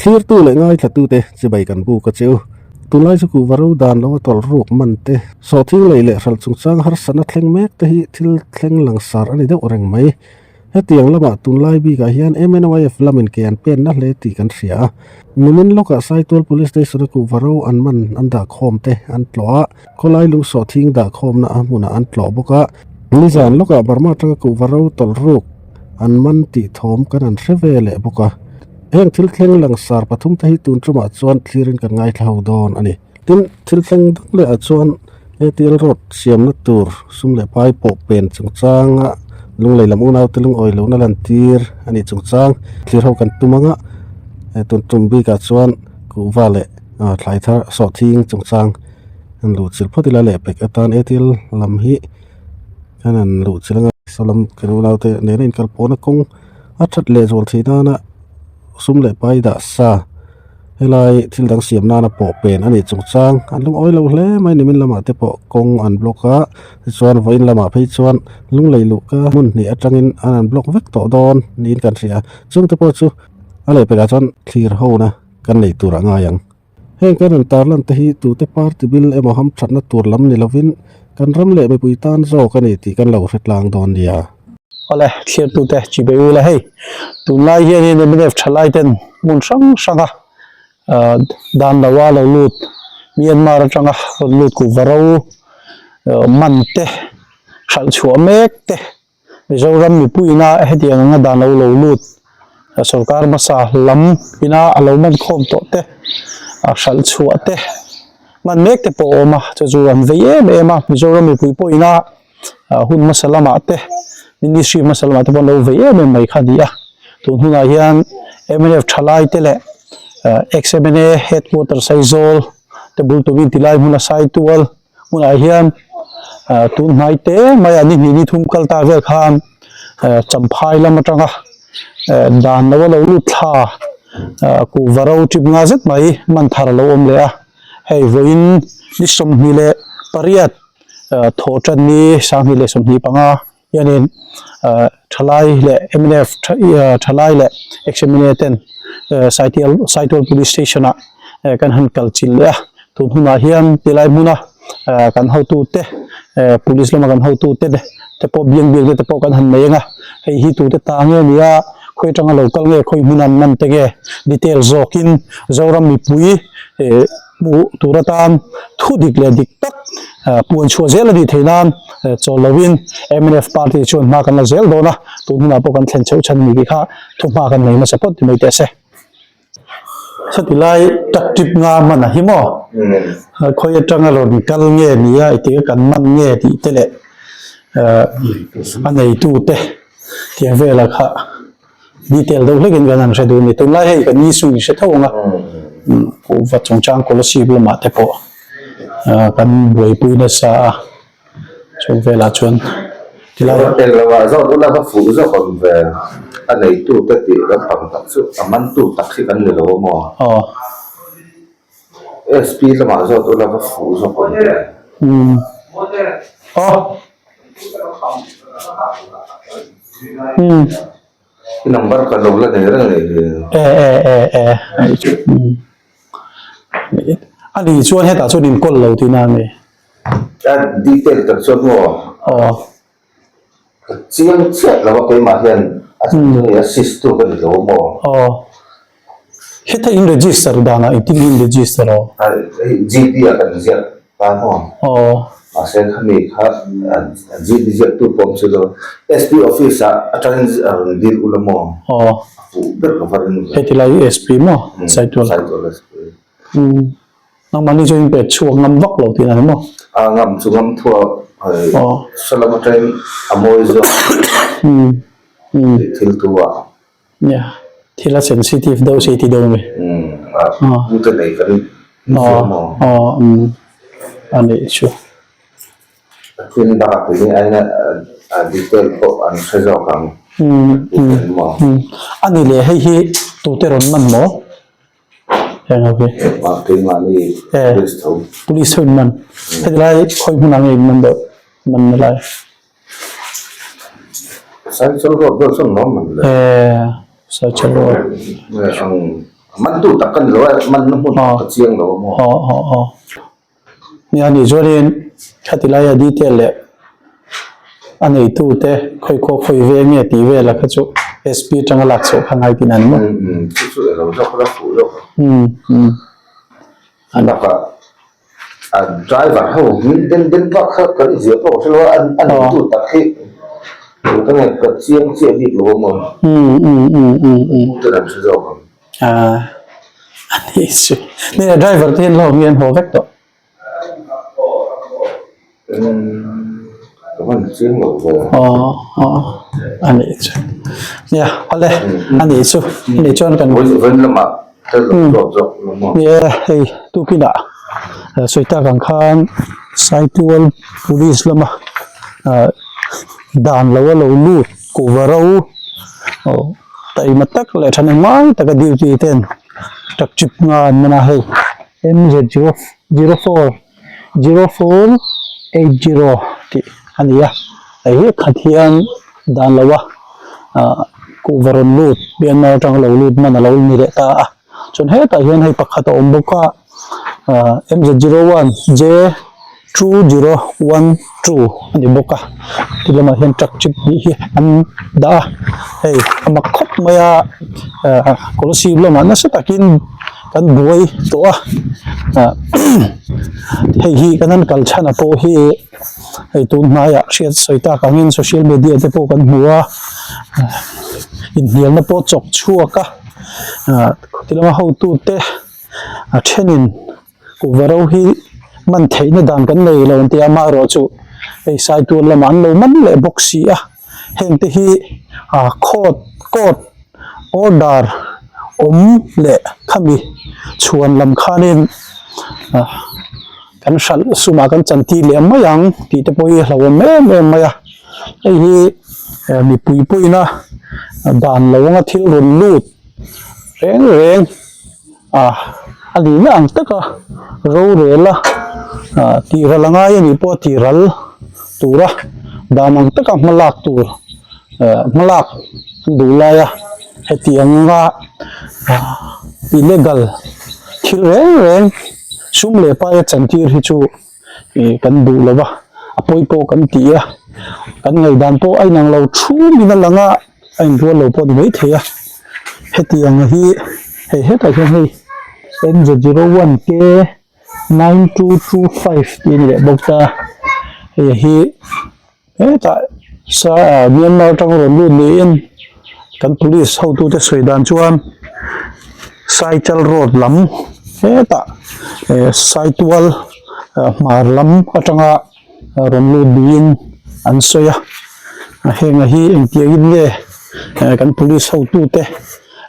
Thlirtu leh ngaithlatute chibai kan buk a cheu. Tunlai chu kuhva ro dan lo a tawlh ruk man te, sawhthing lei leh hralh chungchang harsatna thleng mek te hi thil thleng langsar a ni deuh reng mai. Hetiang lamah tunlai bikah hian MNYF lamin ke an penna hle tih kan hria a. Nimin lawkah Saitual Police Station-a kuhva ro an man an dahkhawm te an tlawh a, khawlai lung sawhthing dahkhawmna a hmunah an tlawh bawk a. Nizan lawkah Burma atanga kuhva ro tawlh ruk an man tih thawm kan an hre ve leh bawk a. Heng thil thleng langsar pathum te hi tun tumah chuan thlirin kan ngaithla ho dawn a ni. Tin, thil thleng dang leh ah chuan ATL road siamna tur sum leh pai pawh pen chungchanga lunglei lam unaute lungawi lohna lantir a nih chungchang thlir ho kan tum anga tun tum bikah chuan kuhva leh thlai thar sawhthing chungchang an luh chilh phawt ila lehpek atan ATL lam hi kan han luh chilh anga saw lam kan unaute nena inkalpawhna kawng a that leh zual theih nana sum leh pai dah sa. Helai thil dang siam nana pawh pen a nih chungchang an lungawi lo hle mai nimin lamah te pawh kawng an block a tichuan vawiin lamah phei chuan lunglei luh ka hmun hnih atangin an an block vek tawh dawn niin kan hria chungte pawh chu a lehpekah chuan thlir hona kan nei tur a ngai ang. Heng kan rawn tarlan te hi tute party bil emaw hamthatna tur lam ni lovin kan ram leh mipui tan zawk a ni tih kan lo hre tlang dawn nia. Awle, thliartute chi be ula hei, tunlai hianin mnf thalai ten hmun hrang hranga dan loa lo lut Myanmar atanga rawn lut kuhva ro man te hralh chhuah mek te Mizoram mipuiina hetiang anga dan lo lo lut sorkar hmasa lam ina a lo man khawm tawh te a hralh chhuah te man mek te pawh a awm a chu chu an vei em em a Mizoram mipui pawhina hun hmasa lamah te ministry hmasa lamah te pawh an lo vei em em mai kha a ni a tun hunah hian mnf thalai te leh ex-M_N_A headquarters Aizawl te bul tumin tilai hmuna Saitual hmunah hian tun hnai te mai a ni hnih ni thum kal ta vel khan Champhai lam atanga dan lo a lo lut thla kuhva ro tip nga zet mai man thar a lo awm leh a hei vawiin ni 28. Thawh tan ni 2025 hianin thalai leh mnf thalai leh ex-mla ten Saitual Saitual Police Station ah kan han kal chilh leh a tun hunah hian tilai hmuna kan hotute police lama kan hotute te pawh biang biak te pawh kan han nei ang a hei hi tute ta nge ni a khawi atanga lo kal nge khawi hmun an man te nge detail zawkin Zoram mipui Hmuh tur atan thu dik leh dik tak puan chhuah zel a nih theih nan chawl lovin mnf party chuan hma kan la zel dawn a, tun hunah pawh kan thlen chhoh chhan a ni tih kha thu hma kan nei hmasa phawt ti mai teh se. Heti lai tak trip nga hman a hi maw? Khawi atanga rawn kal nge ni a iti kan man nge tih te leh a neitute tiang velah kha Detail deuh hlekin kan han hre duh a ni. Tunlai hei kan issue in hre tho ang a, kuhva chungchang Kolasib lamah te pawh kan buaipui nasa a, chung velah chuan tilai. Eng lo ah zawk ula va fuh zawk ang ve, a neitu te tih lampang tak chu a mantu tak hi kan ni lo a maw? Aw. SP lamah zawk ula va fuh zawk ang ve. Umm. Aw. Umm. I number ka lo la nei reng nei hi. E e e e umm. A ni chuan hetah chuan in call lo tihna a ni. A detail tak chuan maw? Aw. Ka chiang chiah lo a keimah hian a assist tu ka ni lo maw? Aw. Heta in register danah engtin nge in register aw? GD ah kan ziak ta maw? Aw. Mahse khami kha GD ziak tu pawh chu lo SP office ah atangin a rawn dil ula maw? Aw. A fuh ber ka va ring ve. Heti lai SP maw? Saitual. Saitual SP. Umm. Nangmahni chu in pet chhuak ngam vak lo tihna ni maw? A ngam chu ngam thuak salam atangin a mawi zawk. Umm. Umm. Thil tu ah. Nia, thil a sensitive deuh si ti deuh a mi. Umm, a pu te nei kan ni fo maw? Aw, umm, a nih chu. Thil dangah te hi aina a detail pawh an hre zawk ang. Umm, umm, a ni leh hei hi tute rawn man maw? Eng ho hi? Ah, keimahni police tho. Police ho in man. Heti lai khawi hmunah nge in man deuh, man na lai? Saichal road deuh chuan nuam man le. Eh, Saichal road. Ang Man tu tak ka ni lo a, man na hmun ka chiang lo a maw? Aw aw aw. Nia nih chuanin khati laia detail leh a neitu te khawi khaw khawi ve nge tih vel a kha chu SP atanga lak chhuah kha ngai tih na ni maw? Umm chu chu elo zawk la fuh zawk. Umm umm. A lakah a driver ho hming den den vak kha kan ziah pawh ka hre lo a, a neitu tak hi ka nge ka chiang chiah bik lo a maw? Umm umm umm umm umm. Ten an hre zawk ang. Aaa a ni chu ni driver te hian hlawm hi an haw vek tawh. Ka van chiang lo ve. Aw aw a nih chu nia awle a nih chu a nih chuan kan Vawiin lamah ka lo zawk zawk lo maw. Nia hei tukinah sawi tak ang khan Saitual police lama ah dan lo a lo lut kuhva ro aw. Taima tak leh thahnem ngai taka duty ten truck chip nga an man a hei M Z zero zero four zero four eight zero tih a ni a hei hi khat hian dan lo a ah kuhva rawn lut Myanmar atanga lo lut man a lo ni leh ta a chuan hetah hian hei pakhat a awm bawk a ah M Z zero one J 2 0 1 2 a ni bawk a ti lamah hian truck chip hnih hi an dah a hei a mak khawp mai a ah kawlsip lamah nasa takin kan buai tawh a ah hei hi kan han kal chhan a pawh hi hei tun hnaiah hriat sawi tak angin social media te pawh kan hmu a inhnialna pawh chawk chhuak a ah ti lama hotute a thenin. Kuhva ro hi man theihna dan kan nei lo an ti a, amaherawhchu hei Saitual lamah an lo man leh bawk si a, heng te hi ah court court order awm leh khami chhuan lam khanin ah kan hralh sumah kan chantir leh mai ang tih te pawh hi a hlauhawm em em mai a, hei hi mipui pawhin a dan lo anga thil rawn lut reng reng. Ah a nihna ang taka rorel a ah tihral a ngai a nih pawh a tihral tura dan ang taka hma lak tur eh hma lak an duh lai a hetiang anga ah illegal thil reng reng sum leh pai a chantir hi chu ih kan duh lo va a pawi pawh kan ti a kan ngaihdan pawh a inang lo thum in a lang a. A inrual lo pawh ni mai thei a, hetiang hi hei hetah hian hei N Z zero one K nine two two five tih a ni leh bawk ta, hei hi hetah sa ah Myanmar atanga rawn lut niin kan police hotute sawi dan chuan Saichal road lam hetah eh Saitual hmar lam atanga. rawn lut duhin an sawi a a henga hi engtiangin nge kan police hotute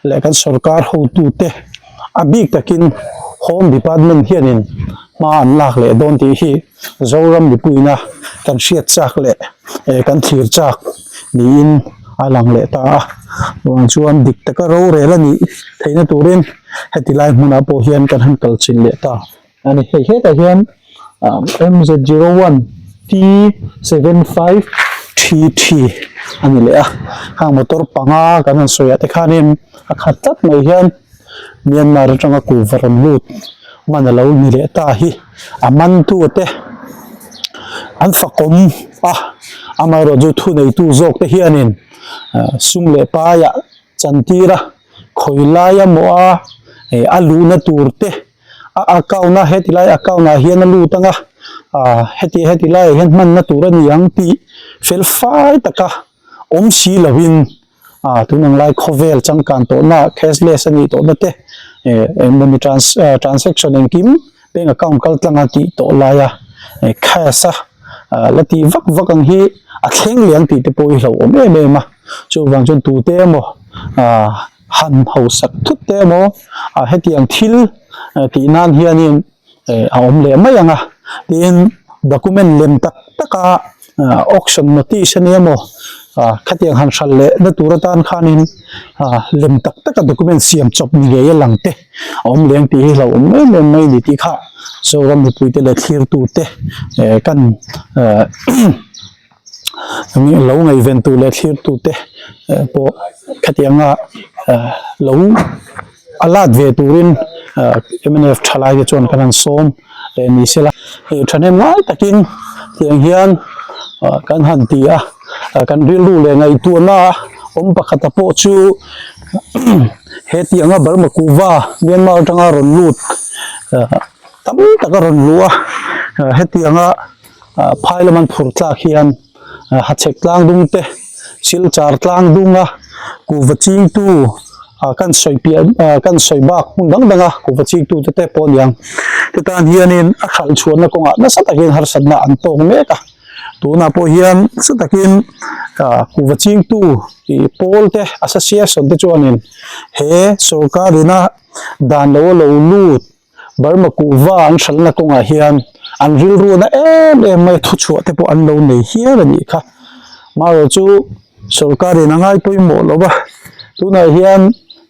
leh kan sorkar hotute a bik takin home department hianin hma an lak leh dawn tih hi Zoram mipuina kan hriat chak leh kan thlir chak niin a lang leh ta a chuan chuan dik taka rorel a nih theihna turin heti lai hmunah pawh hian kan han kal chin leh ta. A ni hei hetah hian M Z zero one T seven five three three a ni leh a hang motor panga kan han sawi ah te khanin a khat tlat mai hian Myanmar atanga kuhva rawn lut man a lo ni leh ta hi a man tu te an fakawm a amaherawhchu chu thuneitu zawk te hianin sum leh paiah chantir a khawi laia maw a a luhna tur te. a account a heti lai account ah hian a lut ang a ah heti heti laiah hian hmanna tur a ni ang tih fel fai taka awm si lovin ah tun ang lai khawvel changkan tawhna cashless a nih tawhna te eh engmawni trans ah transaction engkim bank account kal tlang a tih tawh laia eh cash a ah la tih vak vak ang hi a thleng leh ang tih te pawh hi hlauhawm em em a chuvang chuan tute emaw ah. Han hausak thut te emaw ah hetiang thil tih nan hianin eh a awm leh mai ang a tin document lem tak tak a auction notice a nia maw ah khatiang han hralh leh na tur atan khanin ah lem tak tak a document siam chawp ni ngei a lang te a awm leng tih hi hlauhawm em em mai a ni tih kha Zoram mipuite leh thlirtute eh kan eh. Lo ngaihven tu leh thlir tu te pawh khatianga lo. a lat ve turin mnf thalai te chuan kan han sawm leh ni sela hei thahnem ngai takin tiang hian kan han ti a kan rilru leh ngaihtuahna awm pakhata pawh chu he tianga Burma kuhva Myanmar atanga rawn lut tam tak a rawn luh a hetianga phai lam an phur tlak hian. Hachhek tlang dung te Silchar tlang dunga kuhva chingtu ah kan sawi piah ah kan sawi bak hmun dang danga kuhva chingtu te te pawh a ni ang. Titan hianin a hralh chhuahna kawngah nasa takin harsatna an tawk mek a, tunah pawh hian nasa takin ah kuhva chingtu ih pawl te association te chuanin he sorkar ina dan lo a lo lut Burma kuhva an hralhna kawngah hian an rilruana em em mai thuchhuah te pawh an lo nei hial a nih kha. Marawh chu sorkarin a ngai pawimawh lo va, tunah hian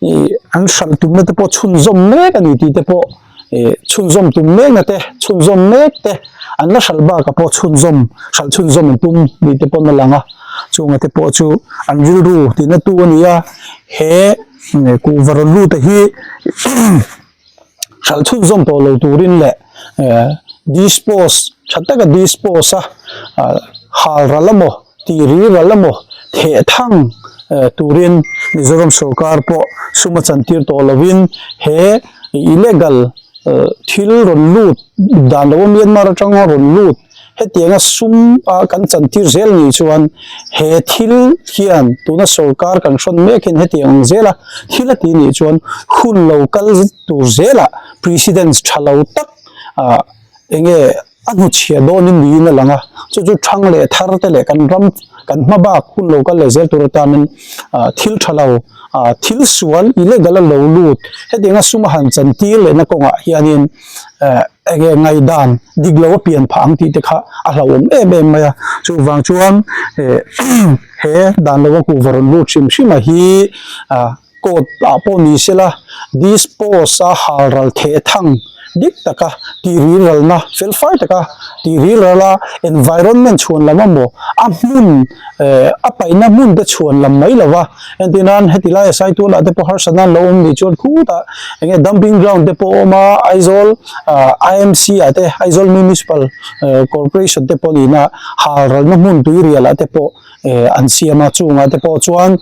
ih an hralh tumna te pawh chhunzawm mek a ni tih te pawh ih chhunzawm tum mekna te chhunzawm mek te an la hralh bakah pawh chhunzawm hralh chhunzawm an tum tih te pawh a lang a, chunga te pawh chu an rilru tina tu a ni a, he kuhva rawn lut a hi. Hralh chhunzawm tawh lo turin leh dispose tha taka dispose a hal ral emaw tih ri ral emaw theh thang turin Mizoram sorkar pawh sum a chantir tawh lovin he illegal thil rawn lut dan lo a Myanmar atanga rawn lut Hetianga sum a kan chantir zel ni chuan he thil hian tuna sorkar kan hrawn mek hian hetiang ang zela thil a ti nih chuan hun lo kal tur zelah precedence tha lo tak ah enge a hnuchhiah dawnin niin a lang a, chu chu thang leh thar te leh kan ram kan hma bak hun lo kal leh zel tur atanin ah thil tha lo ah thil sual illegal a lo lut hetianga sum a han chantir lehna kawngah hianin eh enge ngaihdan dik lo a pian phah ang tih te kha a hlauhawm em em mai a chuvang chuan eh he dan lo a kuhva rawn lut hrim hrim a hi ah court ah pawh ni sela dispose a hal ral theh thang dik taka tih ril ralna fel fai taka tih ril ral a environment chhuan lam emaw a hmun eh a paihna hmun te chhuan lam mai lo va. Entir nan heti laia Saitualah te pawh harsatna an lo awm nih chuan khutah eng nge dumping ground te pawh a awm a, Aizawl ah IMC ah te Aizawl Municipal Corporation te pawh nihna hal ralna hmun tuirial ah te pawh eh an siam a, chungah te pawh chuan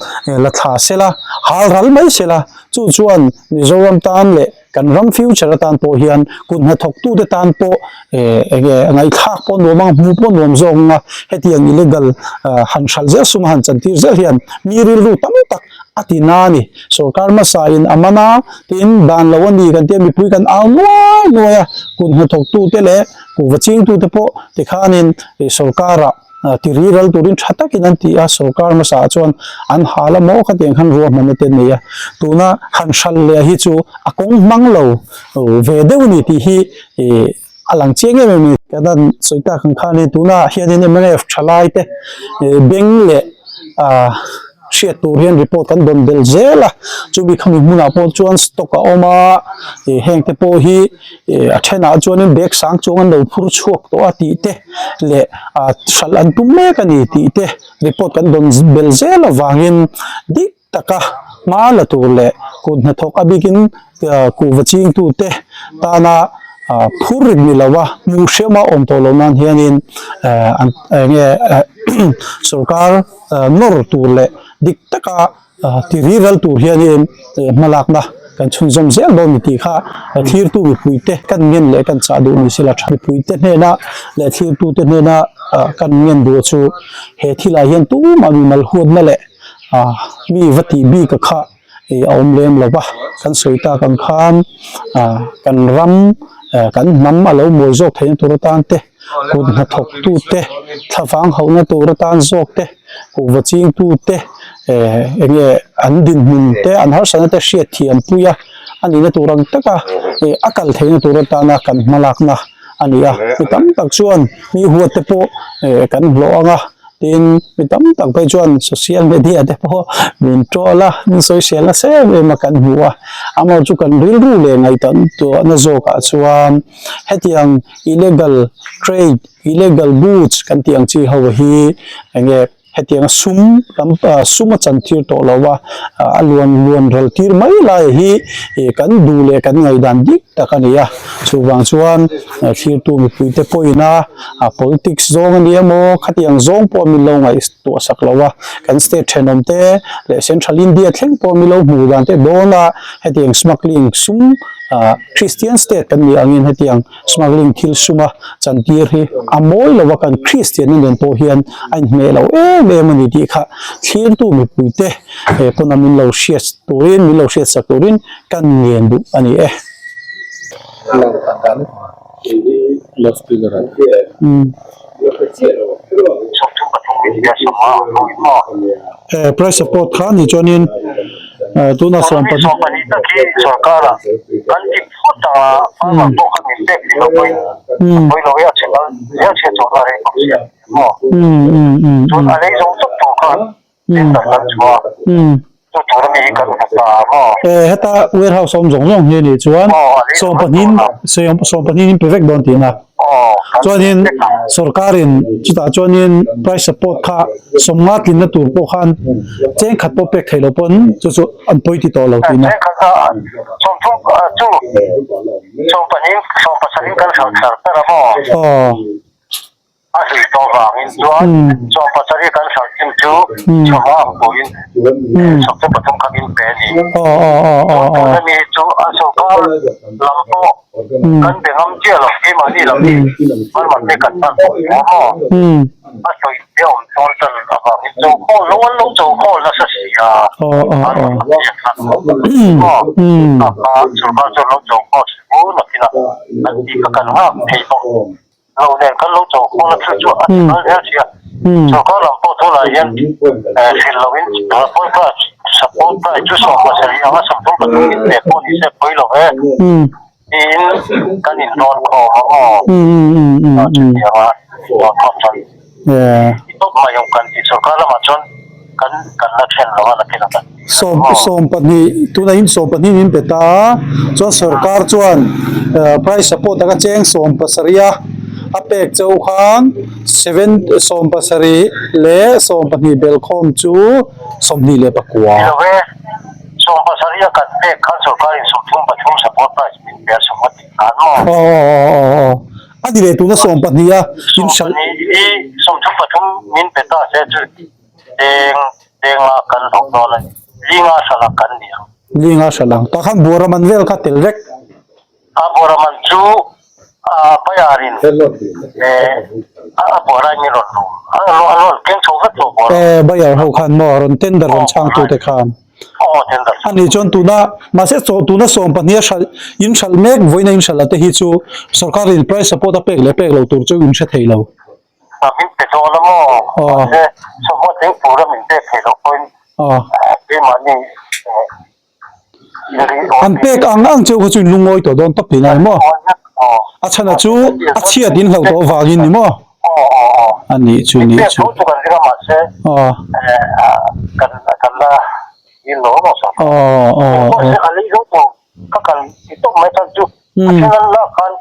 la thla sela hal ral mai sela chu chuan Mizoram tan leh Kan ram future atan pawh hian kut hnathawktute tan pawh enge ngaihthlak pawh nuam ang, hmuh pawh nuam zawk ang a, hetiang illegal han hralh zel suma han chantir zel hian mi rilru tam tak a ti na a ni. Sorkar hmasa in a man a, tin dan lo a ni kan tia mipui kan au nuai nuai a, kut hnathawktute leh kuhva chingtute pawh tikhanin sorkarah Ti ri ral turin tha takin an ti a, sorkar hmasa ah chuan an hal a maw khatiang khan ruahmanna te an nei a, tuna han hral leh hi chu a kawng hmang lo ve deuh a ni tih hi a lang chiang em em a ni. Kan han sawi tak ang khanin tunah hianin mnf thalai te beng leh hriat tur hian report kan dawn belh zel a, chumi khami hmunah pawh chuan stock a awm a, heng te pawh hi ih a thenah chuanin bag sang chuang an lo phur chhuak tawh a tih te leh ah hralh an tum mek a ni tih te report kan dawn belh zel avangin dik taka hma la tur leh kut hnathawk a bikin ah kuhva chingtu te tana ah phur rit ni lo a hmuh hriam a awm tawh loh nan hianin eh an eng nge eh sorkar nawr tur leh dik taka Ti ri ral tur hianin hmalakna kan chhunzawm zel dawn ni tih kha thlirtu mipuite kan ngen leh kan chah duh ni sela tha. Mipuite hnena leh thlirtute hnena kan ngen duh chu he thilah hian tumah mi malhuatna leh mi va tih bik a kha a awm lem lo va. Kan sawi tak ang khan kan ram kan hnam a lo mawi zawk theihna tur atan te, kut hnathawktute thlavang hauhna tur atan zawk te, kuhva chingtute eh eng nge an dinhmun te an harsatna te hriat thiam pui a a nihna tur ang taka eh a kal theihna tur atana kan hmalakna a ni a mi tam tak chuan mi huat te pawh eh kan hlawh ang a tin mi tam tak phei chuan social media te pawh min troll a min sawisel nasa em em a kan hmu a amaherawhchu chu kan rilru leh ngaihtuah na zawkah chuan hetiang illegal trade illegal goods kan tih ang chi ho hi eng nge. Hetianga sum lam sum a chan tir tawh lo a, a luan luan ral tir mai lai hi kan duh leh kan ngaihdan dik tak a ni a. Chuvang chuan thlirtu mipuite pawhin a politics zawng a ni emaw khatiang zawng pawh min lo ngaihtuah sak lo a, kan state thenawm te leh central India thleng pawh min lo hmuh dan te dawn a, hetiang smuggling sum Christian state kan nih angin hetiang Smuggling thil suma chantir hi a mawi lo a, kan Kristianna nen pawh hian a inhmeh lo em em a ni tih kha thlirtu mipuite he pawn a min lo hriat turin, min lo hriatsak turin kan ngen duh a ni e. Price support kha ni chuanin tuna 12 tak hi sorkara kan ti phut a farmer pawh khan min pek ni lo pawhin a pawi lo e a chhe kal zel chhe chawh la rei bawk sia maw chuan a lei zawng chawp tur khan tender kan chhuah a chu tur ami hi kan hmu ta maw. Heta warehouse awm zawng zawng hi a nih chuan 12 12 in pe vek dawn tihna. Chuanin sorkarin chutah chuanin price support kha 50 tlinna tur pawh khan cheng khat pawh pek theih loh pawn chu chu an pawi ti tawh lo tihna. Cheng khat kha 30 chu 12 17 kan hralh thar ber a maw? Aw. A hlui tawh vangin chuan 17 kan hralh chin chu 50 ang turin 33 kha min pe a ni. Chuan tuna mi chu a sorkar lam pawh kan be ngam chiah lo keimahni lam hi hmalmat te kan hman bawk lo maw? A sawi te awm tawn tan avangin cho khawl lo an lo cho khawl nasa si a, hmalmat lam hi a hlat maw? Kha sorkar chuan lo cho khawl si bur nakin a an tih kha kan nghak thei bawk. Lo nen kan lo cho khawl a thil chu a ti kal zel si a, sorkar lam pawh tunah hian hrilh loin pawi price support price chu 70 anga 33 in pek pawh ni se pawi lo ve tiin kan inrawn khawm a maw chutiang a inrawn khawm chuan i tawp mai ang kan ti sorkar lamah chuan kan kan la thlen lo a nakin a kan ti Sawm 12 tunah in 12 in pe ta a chuan sorkar chuan price support taka cheng 17 a a pek chauh khan seven 17 leh 12 belkhawm chu 24. Ni lo e, 17 a kan pek khan sorkar in 33 support price min pe a sawm a tih khan maw? Aw aw aw aw a ni leh tuna 12 a in hralh. 12 hi 33 min pe ta se chu Deng, denga kan hlawk dawn a ni. Linga hralh ang kan ni ang. Linga hralh ang. Tah khan buara man vel kha tel vek. A buara man chu a bayarin a buara in rawn lu. A rawn keng chho vek lo buara. E bayar ho khan maw rawn tender rawn chhang tu te khan. Aw tender. A nih chuan tuna mahse chaw tuna 12 a hralh in hralh mek vawiin a in hralh a te hi chu sorkar in price support a pek leh pek lo tur chu in hre thei lo. A min pe dawn a maw? Mahse, sawmhma cheng tura min pek theih loh pawhin keimahni An pek ang ang cheu kha chu in lungawi tawh dawn tawp tih lai maw? A chhan a chu a chhiat in hlauh tawh vangin ni maw? A nih chu nih chu. Aw aw aw. Ka kal ti tawp mai chuan chu a then an lak khan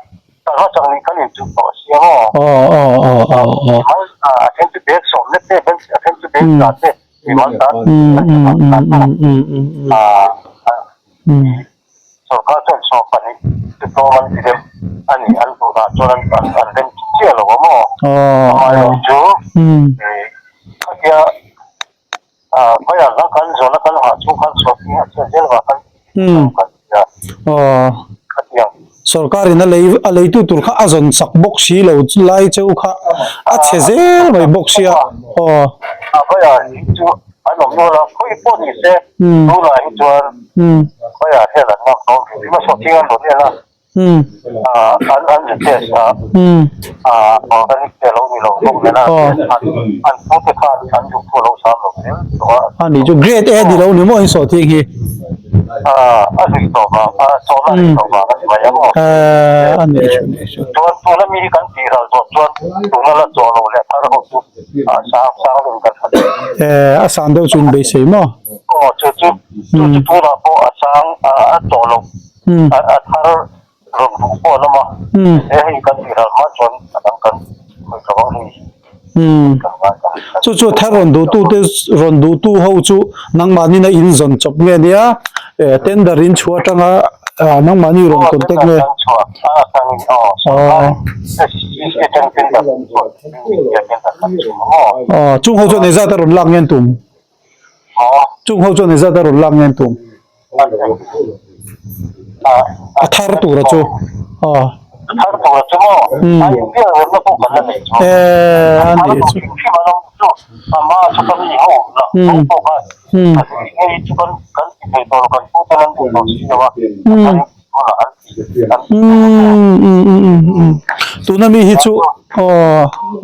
talha chang nih kan inchuh tawh a sia maw? Aw aw aw aw aw. Mimal a then chu bag sawm lek te a then chu bag za te mimal tan an ti hman tan maw? Sorkar chuan 12 chu tlawm an ti deuh a ni an duhah chuan an an rem chi chiah lo a maw? Amaherawh chu khatia Khawiah khan kan zawhna kan hah chhung khan chhuah hi a chhiat zel vang khan kan ti a. Khatiang. Sorkarin a lei a leitu tur kha a zawn sak bawk si lo lai cheu kha a chhe zel mai bawk sia. Aw. A khawiah hi chu an awm nual a, khawi pawh ni se tunah hi chuan khawiah hian an lak dawn ve. Hma sawh thing an rawn en a. An an retest a, organic te a lo ni lo bawk nen a, an pu te khan an duh thu a lo sam lo zel tawh a. A nih chu grade A ni lo ni maw in sawh thing hi? A hlui tawh vang, a chawlh a hlui tawh vang a ni mai ang aw. A nih chu nih chu. Chuan tuna mi hi kan tih ral zawh chuan tuna la chawh lo leh thar ho chu a sang sang deuh kan hre thei. A san deuh chu in beisei maw? Aw chu chu chu chu tunah pawh a sang a chawh lo. A thar rawn hmuh pawh an awm a, he hei kan tih ral hma chuan a dang kan khawih tawh ang hei kan ngai ta. Chu chu thar rawn duhtu te rawn duhtu ho chu nangmahni na in zawn chawp nge nia tender in chhuah atanga nangmahni rawn contact nge. Aw chung ho chuan engzat a rawn lak nge an tum? Chung ho chuan engzat a rawn lak nge an tum? A thar tura chu aw. Thar tura chu maw? A inbiak remna pawh kan la nei chu. Eh a nih chu. Hrim hrim an awm chu a hma chu ka mi ho lah ho pawh khan hei chu kan kan ti thei tawh lo kan pu ten an duh tawh si lo a. Tunah an ti an ti Umm tuna mi hi chu aw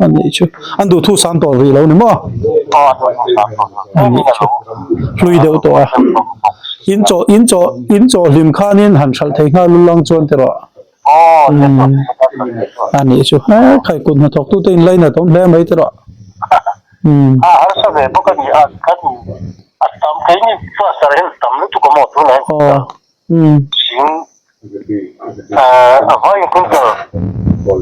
a nih chu an duhthu sam tawh rih lo ni maw? A nih chu hlui deuh tawh a in chaw in chaw in chaw hlim khanin han hralh thei nghal lul ang chuan tiraw umm a nih chu he khai kut hnathawk tute in lainat awm hle mai tiraw umm. Aw. Ching a vawiin quintal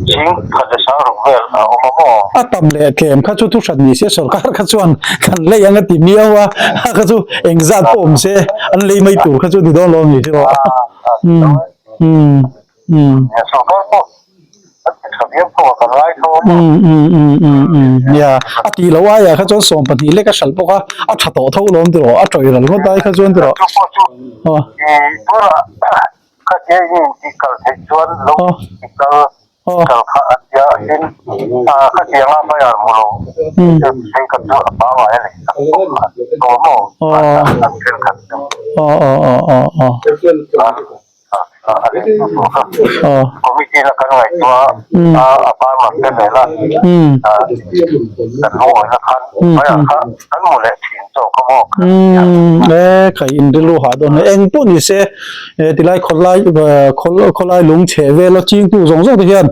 ching khat leh sang ruk vel a awm a maw? A tam leh tlem kha chu thuhran ni se sorkar kha chuan kan lei ang a ti miau a, a kha chu engzat pawh awm se an lei mai tur kha chu ni dawn lo a ni tiraw? Umm umm umm. Sorkar pawh Nia, a tih loh aiah kha chuan 12 lek a hralh bawk a, a tha tawh tho lawm tiraw, a tawih ral ngawt ai kha chuan tiraw. Aw aw aw aw aw. Committee na kan ngaihtuah a a farmer te nena kan lungawina khan hmaiah kha kan hmu leh thin zawk a maw E khai in rilru hah dawn hle eng pawh ni se tilai khawlai khawlai lung chheh vel a chingtu zawng zawng te hian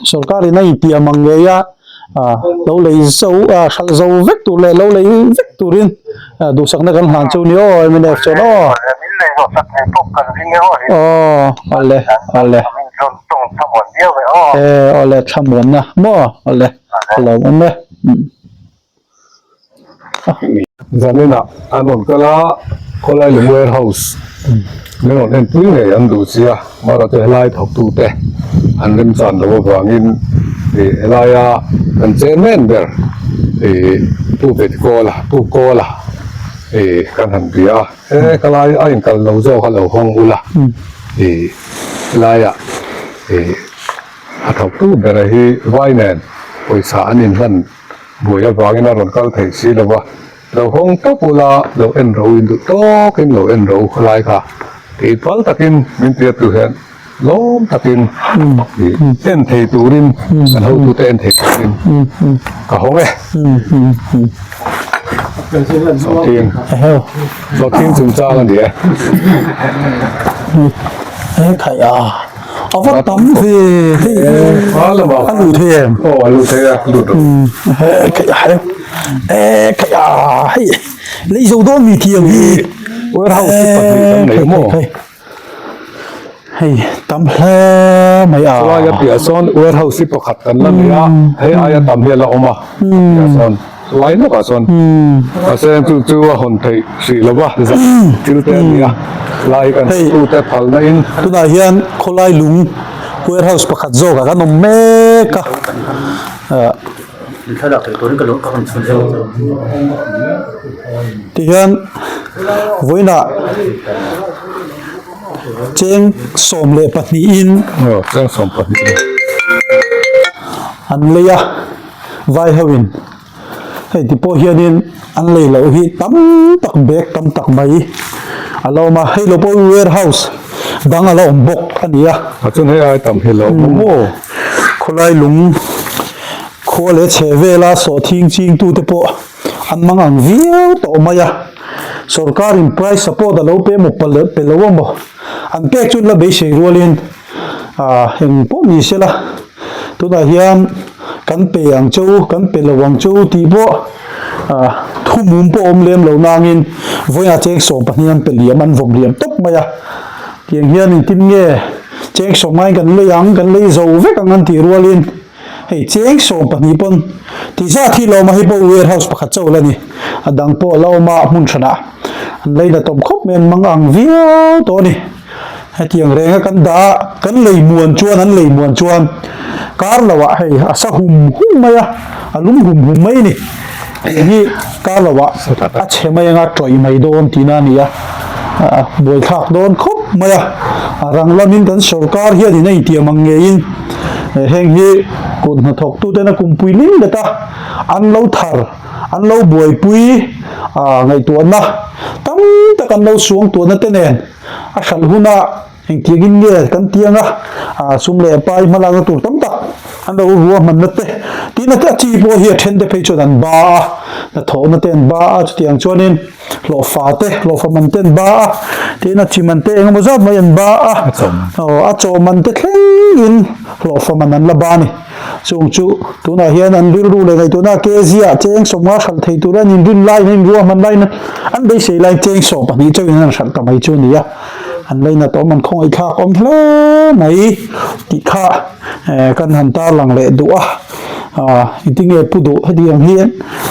sorkar in a intiam ang ngei a lo lei zo hralh zo vek tur leh lo lei vek turin duhsakna kan hlan chu ni aw mnf chuan aw aw awle awle e awle thlamuanna maw awle a lo awm e. Zaninah an rawn kal a, khawlai lung warehouse min rawn enpui ngei an duh sia, amaherawhchu helai thawktute an remchan loh avangin ih helaia kan chairman ber ih Pu Vetkawla Pu Kawla ih kan han bia a, he ka lai a inkal lo zawk a lo hawng ula ih helaiah ih a thawktu bera hi vai nen pawisa an inhlan Buai avangin a rawn kal theih si lo va, lo hawng tawp ula, lo en ro in duh tawkin lo en ro lai kha tih pal takin min tia tu hian lawm takin en thei turin kan hotute en thei turin ka hawng e. Sawhthing sawhthing chungchang a ni e. A va tam ve hei a lut thei em aw a lut thei a lut rawh e khai a hei lei zo dawn mi thiam hi warehouse hi pahnih kan nei maw hei tam hle mai a chulai a piah sawn warehouse hi pakhat kan la nei a hei aia tam hi a la awm a piah sawn Lai lawkah chuan mahse chu chu a hawn theih hrih lo va thil te a ni a lai kan tute phalna in. Tunah hian khawlai lung warehouse pakhat zawkah kan awm mek a. Tihian vawiinah cheng 12 in cheng 12 an lei a. Vai ho in hei ti pawh hianin an lei loh hi tam tak bag tam tak mai a lo awm a hei lo pawh hi warehouse dang a la awm bawk a ni a. A chuan hei ai tam hi lo awm maw? Khawlai lung khua leh chheh vela sawhthing ching tute pawh an mang ang viau tawh mai a sorkar in price support a lo pe emaw pe lo emaw an pek chu an la beisei rualin ah eng pawh ni sela tunah hian kan pe ang che u kan pe lo ang che u tih pawh ah thu mum pawh awm lem lo nangin vawiinah cheng 12 an pe liam an vawm liam tawp mai a tiang hian engtin nge cheng sawm ngaiin kan lei ang kan lei zo vek ang an tih rualin. Hei cheng 12 pawn ti zat hi lawm a, hei pawh warehouse pakhat chauh la ni. A dang pawh a la awm a hmun hranah an lei la tawm khawp mai an mang ang viau tawh a ni. Hetiang renga kan dah a, kan lei muan chuan an lei muan chuan kar loah hei a sa hum hum mai a, a lum hum hum mai a ni. Hei hi kar loah a chhe mai anga tawih mai dawn tihna a ni a, a buaithlak dawn khawp mai a. A rang lamin kan sorkar hianin a intiam ang ngeiin heng hi kut hnathawktuten a kumpui ling let a, an lo thar, an lo buaipui ngaihtuahna tam tak an lo suangtuahna te nen. A hralh huna engtiangin nge kan ti anga sum leh pai hmalakna tur tam tak an lo ruahmanna te tihna te a chi pawh hi a then te phei chuan an ba a, hnathawhna te an ba a, chutiang chuanin hlawhfa te hlawhfa man te an ba a, tin a chi man te engemaw zat mai an ba a, aw a chaw man te thlengin hlawhfa man an la ba a ni. Chung chu tunah hian an rilru leh ngaihtuahna kezia cheng sawmnga hralh thei tura an inrin laiin an inruahman laiin an beisei laiin cheng 12 chauhin an hralh ta mai chu a ni a, an lainat awm an khawngaihthlak awm hle mai tih kha kan han tarlang leh duh a, engtinge pu duh hetiang hi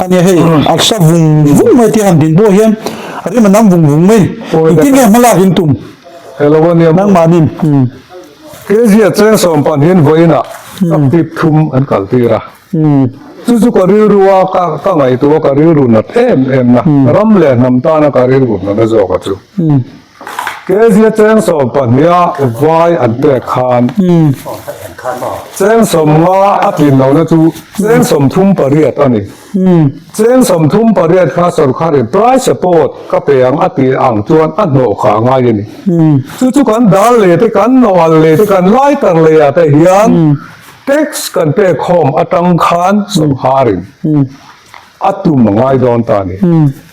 a nia hei a sa vung vung mai tia han din pawh hian a rim a nam vung vung mai engtinge hmalak in tum nangmahnin. Kezia cheng sawmpahnihin vawiinah ka tip thum an kal tir a. Chu chu ka rilru a, ka ka ngaihtuah a, ka rilru nat em em na, ram leh hnam tana ka rilru natna zawk a chu. Kezia cheng sawmpahniha vai an pek khan cheng 50 a tlin lohna chu cheng 38 a ni. Cheng 38 kha sorkarin price support ka pe ang a tih ang chuan a hnawh kha a ngai a ni. Chu chu kan dal leh te, kan nawhal leh te, kan lighter leh ah te hian tax kan pek khawm atang khan sorkarin a tum a ngai dawn ta a ni.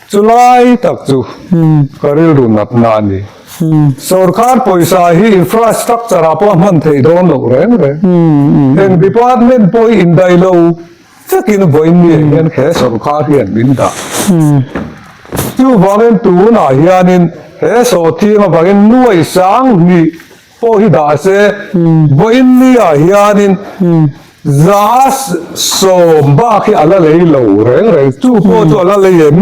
Chu lai tak chu ka rilru natna a ni. Sorkar pawisa hi infrastructure ah pawh a hman theih dawn loh reng reng. Eng department pawh hi indaih lo. Takin vawiin mi ah hian he sorkar hian min dah. Chuvangin tunah hianin he sawhthing avangin nuai 2000 pawh hi dah se, vawiin mi ah hianin 110 bak hi a la lei lo reng reng. Chu pawh chu a la lei em?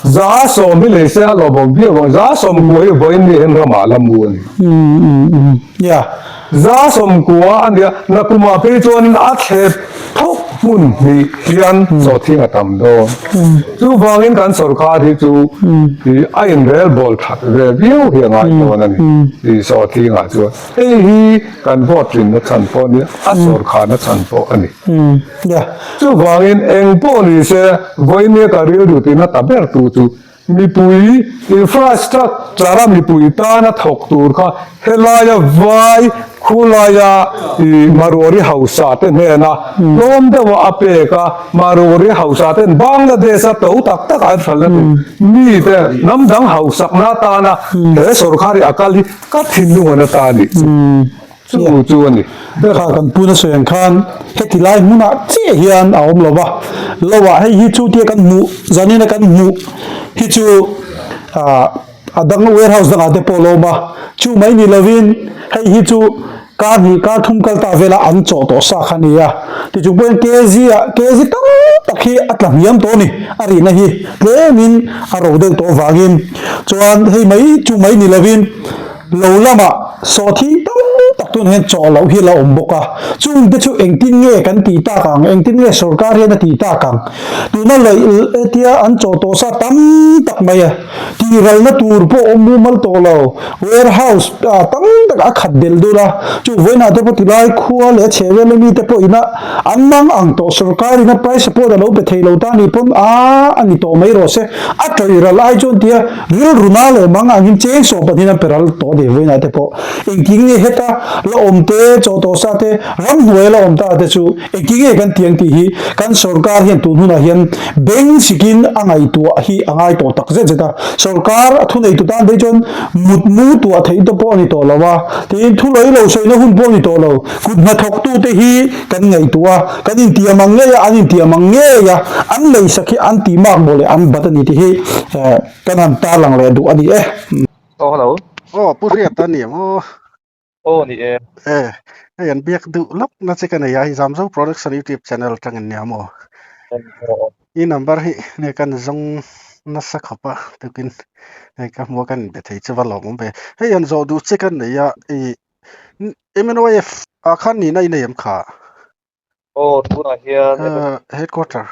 110 hi lei se a lawmawm viau ang. 190 hi vawiin mi ah hian ramah a la mu a ni. 190 a nia, nakumah phei chuanin a thlep thawk hmun hnih hian sawhthing a tam dawn. Chuvangin kan sorkar hi chu a inrelbawl that ve viau hi a ngai dawn a ni tih sawhthingah chuan. Hei hi kan vote tlinna chhan pawh a nia, a sorkharna chhan pawh a ni. Chuvangin eng pawh ni se, vawinia ka rilru tina ta ber tu chu Mipui infrastructure a mipui tana thawk tur kha helaia vai khulaia ih Marwari hausa te hnena tlawm deuha a pek a, Marwari hausa ten Bangladesh a to tak tak an hralhna tur mite hnam dang hausakna atana he sorkar hi a kal hi ka thinlung an ata a nih chu. Chu chu a ni. Kha kan puna sawi ang khan heti lai hmunah chiah hian a awm lo va, lo ah hei hi chu tia kan hmuh zanina kan hmuh hi chu ah a dang warehouse dangah te pawh a lo awm a, chu mai ni lovin hei hi chu kar hnih kar thum kal ta vela an chawh tawh sa kha a ni a, tichung pawhin kg ah kg tam tak hi a tla hniam tawh a ni, a rihna hi tlemin a ro deuh tawh avangin chuan hei mai chu mai ni lovin. Lo lamah sawhthing tam tak tunah hian chawh loh hi a la awm bawk a, chungte chu engtin nge kan tih tak ang, engtin nge sorkar hian a tih tak ang? Tuna lawih hetia an chawh tawh sa tam tak mai a, tihralna tur pawh awm mumal tawh lo, warehouse tam tak a khat belh dul a, chu vawiinah te pawh tilai khua leh a chhehvel ami te pawh ina an mang ang tawh, sorkarin a price support a lo pe thei lo ta ni pawn a a ni tawh mai rawh se, a tawihral ai chuan tia Rilru na leh mang angin cheng sawh pahnihin an pe ral tawh dei vawiinah te pawh engtin nge heta la awm te, chaw tawh sa te, ramhnuaia la awm ta te chu engtin nge kan tiang tih hi kan sorkar hian tun hunah hian beng sikin a ngaihtuah hi a ngai tawh tak zet zet a. Sorkar a thuneitu tan phei chuan mutmu tuah theih te pawh a ni tawh lo a, tiin thu lawilo sawina hun pawh a ni tawh lo. Kut hnathawktute hi kan ngaihtuah a, kan intiam ang ngei a, an intiam ang ngei a, an leisak hi an tih mak maw leh an bat a ni tih hi kan han tarlang leh duh a ni e. Aw hello. Aw Pu Hriata a ni ang aw. Aw ni e. E, hei an biak duh lawk na che ka nei a, hei Zamzo Production YouTube channel atangin nia maw? I number hi nge kan zawng nasa khawp a, tukin hei ka hmu a kan inbe thei chu va lawmawm ve. Hei an zawh duh che ka nei a, i MNYF ah khan nihna i nei em kha? Aw tunah hian Headquarter.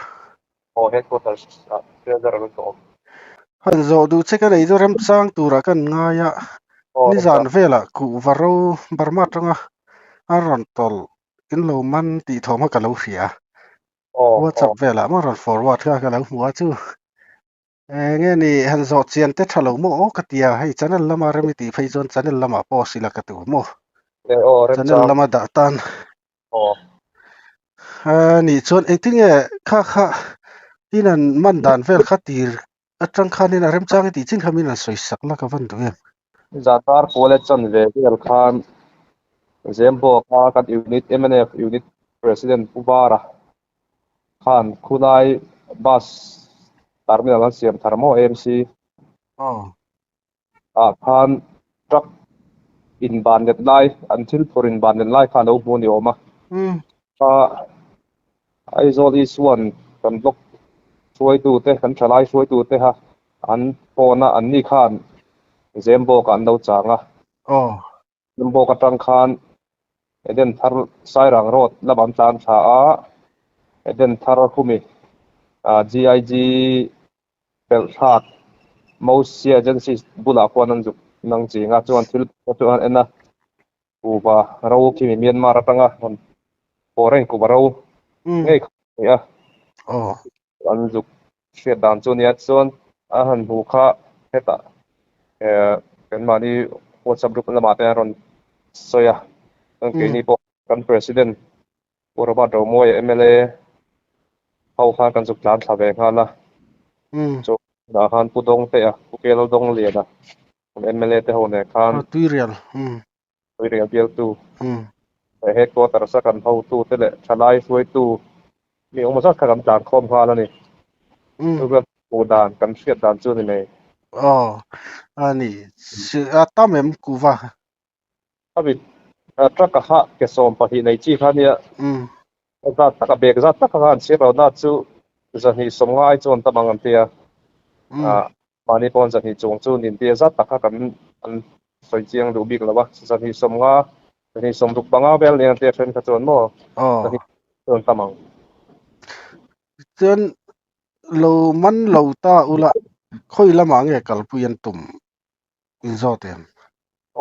Aw headquarters ah treasurer an ka awm. Han zawh duh che ka nei chu remchang turah kan ngai a, nizan velah kuhva ro Burma atanga a rawn tawlh in lo man tih thawm kha ka lo hria. WhatsApp velah maw rawn forward kha ka lo hmu a chu. Enge ni han zawh chian te tha lo maw aw ka tia hei channel lama rem i tih phei chuan channel lamah post ila ka tu maw channel lama dah tan a nih chuan engtinge kha kha in an man dan vel kha tir atang khanin a remchang i tih chin kha min han sawi sak la ka van duh em. Zatar Kuala chanve vel khan Zembawk a kan unit mnf unit president Pu Bara Khan khulai bus terminal an siam thar maw AMC ah khan truck in ban let lai an thil phur in ban let lai kha a lo hmu a ni awm a. Kha Aizawl East one kan block hruaitu te kan thalai hruaitu te kha an phone a an ni khan Zembawk ah an lo chang a. Lumbawk atang khan Eden Thar Sairang Road lamah an tlan thla a, Eden Thar khumi GIG pelh thlak Mosia Agency bulah khuan an zuk nang ching a, chuan thil pawh chu an en a, Kuva ro khimi Myanmar atanga rawn foreign Kuva ro ngei kha a ni a, an zuk hriat dan chu nia chuan a han hmu kha hetah eh keimahni WhatsApp group lamah te a rawn sawi a chuan keini pawh kan president Pu Robert Romawia mla ho khan kan zuk tlan thla ve nghal a chu hunah khan Pu Dawngtea Pu Kel Dawngliana mla te ho nen khan Tuirial bialtu leh headquarters a kan hotute leh thalai hruaitu mi engemaw zat kha kan tlan khawm nghal a ni. Chu vel hmuh dan kan hriat dan chu a ni mai. Aw, a ni. A tam em kuva? A bik truck a kha ke 12 nei chi kha a nia. A zat tak a bag zat tak kha an chhir lo na chu 250 ai chuan tam ang an ti a. Mahni pawn 200 chung chu nin tia zat tak kha kan an sawi chiang duh bik lo a, 250, 265 vel nia an tia then kha chuan maw 200 chuan tam ang. Chuan lo man lo ta ula khawi lamah nge kalpui an tum in zawt em?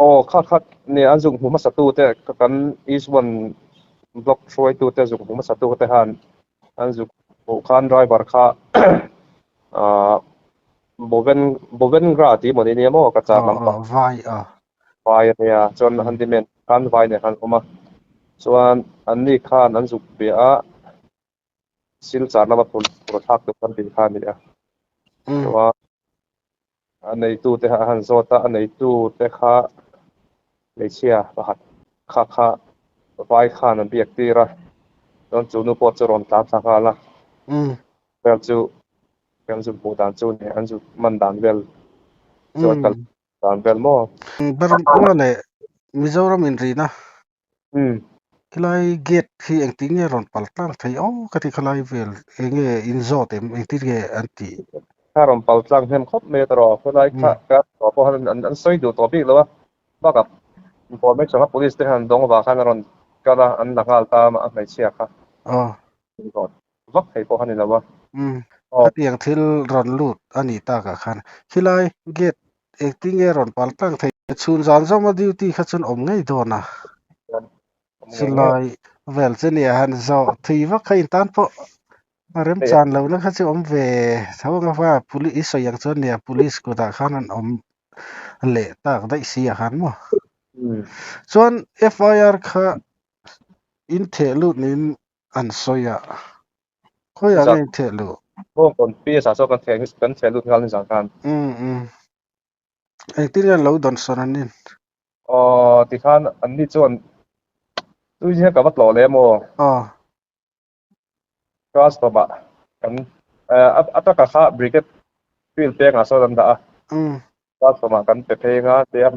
Aw kha kha nia an zuk hmu hmasa tu te kan East One block hruaitu te zuk hmu hmasa tu te khan an zuk hmuh khan driver kha ah Boven Bovengra tih maw ni nia maw ka char lampang vai a vai a nia chuan handyman khan vai nen khan awm a chuan anni khan an zuk bia a Silchar lama phur thlak tur kan tih kha a ni a. Chuan a neitute kha a han zawt a, a neitute kha hmeichhia pakhat kha kha vai khan an biak tir a, chuan chu nu pawh chu rawn tlan thla nghal a. Vel chu kan zuk hmuh dan chu ni, an zuk man dan vel chu a kal dan vel maw? Burma leh Mizoram inrina Khilai gate hi engtin nge rawn pal tlang thei aw ka ti khalai vel enge in zawt em engtin nge an tih. Kha rawn pal tlang hnem khawp mai a tawh khawlai kha ka tawh pawh khan an sawi duh tawh bik lo a bakah information kha police te khan an dawng avang khan a rawn kal a an la nghal ta a hmeichhia kha vak thei pawh kha ni lo a. Umm khatiang thil rawn lut a nih takah khan khilai gate engtin nge rawn pal tlang thei chhun zan zawma duty kha chuan awm ngei dawn a chulai vel chu nia han zawh thui vak kha intan pawh a remchan lohna kha chu awm ve tho ang a va police i sawi ang chuan nia police kutah khan an awm leh tak daih si ah khan maw chuan FIR kha in theh lut niin An sawi a, khawiah nge in theh luh? Bawngkawn PS ah saw kan theh kan theh lut nghal nizan khan. Umm umm. Engtin nge an lo dawnsawn an nin? Aw tikhan an ni chuan tui hian ka va tlawh leh maw? Aw. Class tawpah kan a taka kha brigade field pengah sawn an dah a. Umm. Class tawpah kan pe phei anga tia.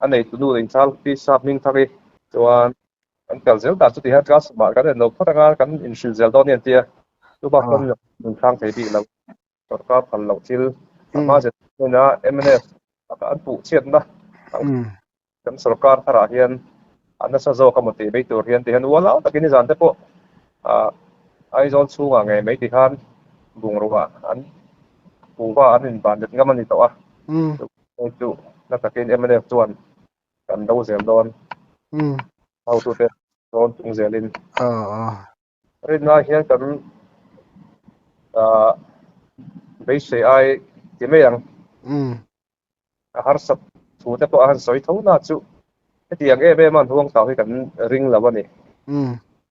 A neitu nu inchhal pi sap hming thar hi chuan kan kal zel dan chu ti hian class mah kan en lo phawt anga kan inhrilh zel dawn a ni an ti a, chu bak chuan min chhang thei bik lo. Sorkar phal loh thil a hma zet hnena mnf an puh chhiatna kan sorkar tharah hian a nasa zawk a maw tih mai tur hian ti hian ualau takin nizan te pawh ah Aizawl chhungah ngei mai ti khan bungrua an kuhva an inban let ngam a ni tawh a, chu na takin mnf chuan kan do zel dawn hotute rawn tung zelin. Rinna hian kan ah beisei ai ti mai ang. A harsat thu te pawh a han sawi tho na chu hetiang em em a an huang tau hi kan ring lo a ni.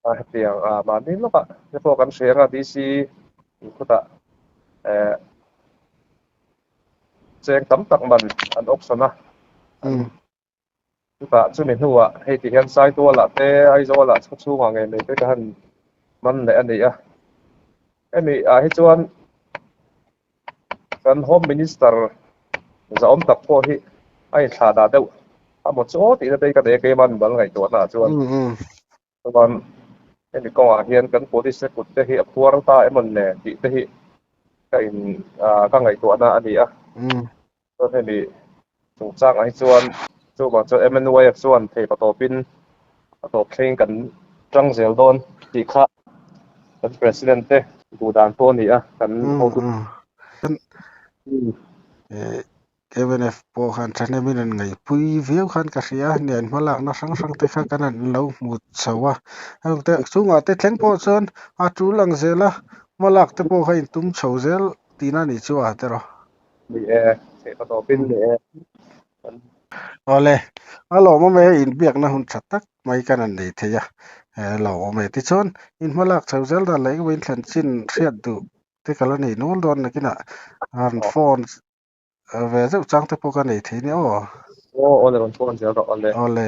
A hetiang ah mahni lawkah te pawh kan hria anga DC khutah eh cheng tam tak man an auction a. Chutah chumi hnuah hei ti hian Saitualah te Aizawlah chhu chhungah ngei mai te ka han man leh a ni a. Hemi ah hi chuan kan Home Minister zahawm tak pawh hi a inthlah dah deuh a maw chu aw tihna te hi ka nei a keimah min bal ngaihtuahna ah chuan. Chuan hemi kawngah hian kan police te kut te hi a phuar ta emaw le tih te hi ka in ka ngaihtuahna a ni a. Chuan hemi chungchangah hi chuan chuvang chuan MNYF chuan theih patawpin a tawp thlengin kan tang zel dawn tih kha kan President te duh dan pawh a ni a kan hotu. Mnf pawh khan thahnemin an ngaihpui viau khan ka hria a, nia an hmalakna hrang hrang te kha kan han lo hmu chho a, heng te chungah te thleng pawh chuan a tul ang zel a, hmalak te pawh kha intum chho zel tihna a nih chu a tiraw. Ni e, theihna tawpin ni e. Awle, a lawmawm e, inbiakna hun tha tak mai kan han nei thei a, lawmawm e. Tichuan, in hmalak chho zel dan leh engemaw inthlan chin hriat duh te ka la nei nual dawn nakinah han phone Ve zeuh chang te pawh ka nei thei nia aw. Aw awle rawn phone zel rawh awle. Awle.